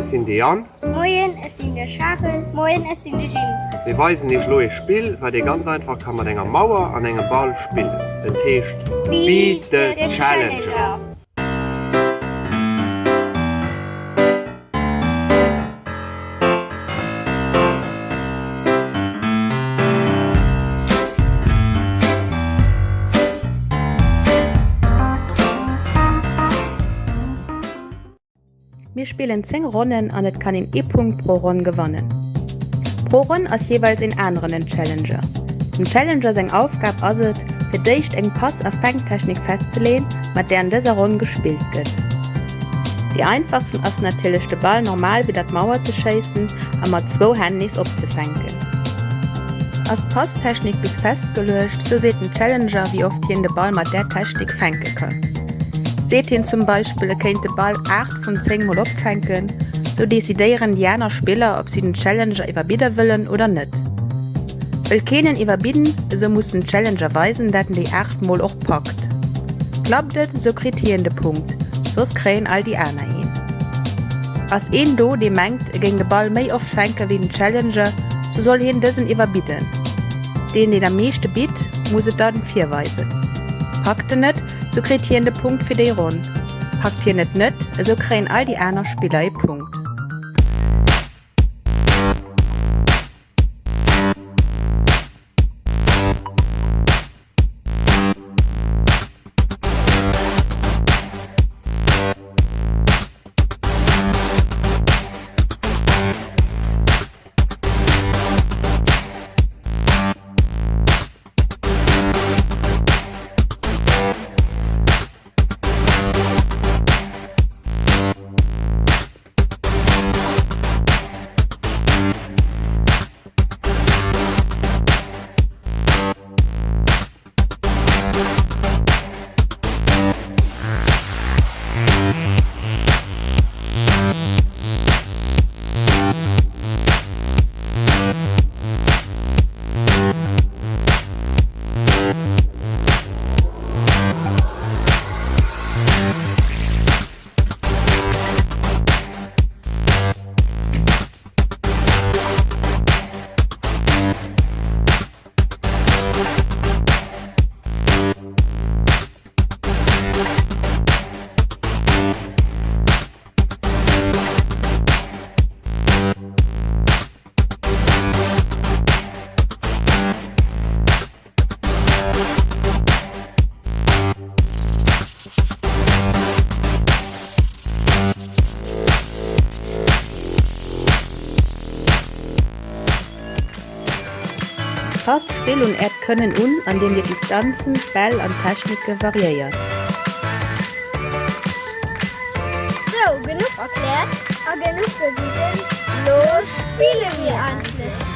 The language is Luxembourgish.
sinn de Yann. Moien, ech sinn de Charel. Moien, ech sinn de Jim. Mir weisen iech elo ee Spill, wat ee ganz einfach ka mat enger Mauer an engem Ball spillen. Et heescht Beat the Challenger. Mir spillen 10 Ronnen an et kann een ee Punkt pro Ronn gewannen. Pro Ronn ass jeeweils een aneren den Challenger. Dem Challenger seng Aufgab ass et, fir d'éischt eng Pass a Fänktechnik festzeleeën, mat där an dëser Ronn gespillt gëtt. Déi einfachsten ass natierlech de Ball normal widder d'Mauer ze schéissen a mat zwou Hänn nees opzefänken. Ass d'Passtechnik bis festgeluecht, sou seet den Challenger wéi oft hien de Ball mat där Technik fänke kann. Seet hien zum Beispill e kéint de Ball 8 vun 10 mol opfänken, sou decidéieren déi aner Spiller ob si den Challenger iwwerbidde wëllen oder net. Wëll keen en iwwerbidden, esou muss den Challenger weisen dat en déi 8 mol och packt. Klappt et, esou kritt hien de Punkt, soss kréien all déi aner een. Ass een do, dee mengt e géing de Ball méi oft fänke wéi den Challenger, sou soll hien dësen iwwerbidden. Deen deen am meeschte bitt, muss et dann virweisen. Packt en et, sou kritt hien de Punkt fir déi Ronn. Packt hien et net, esou kréien all déi aner Spiller ee Punkt. Passt d'Spill un äert Kënnen un, andeem dir d'Distanzen, d'Bäll an d'Technike variéiert. Sou, genuch erkläert a genuch gewisen, lo spille mir endlech!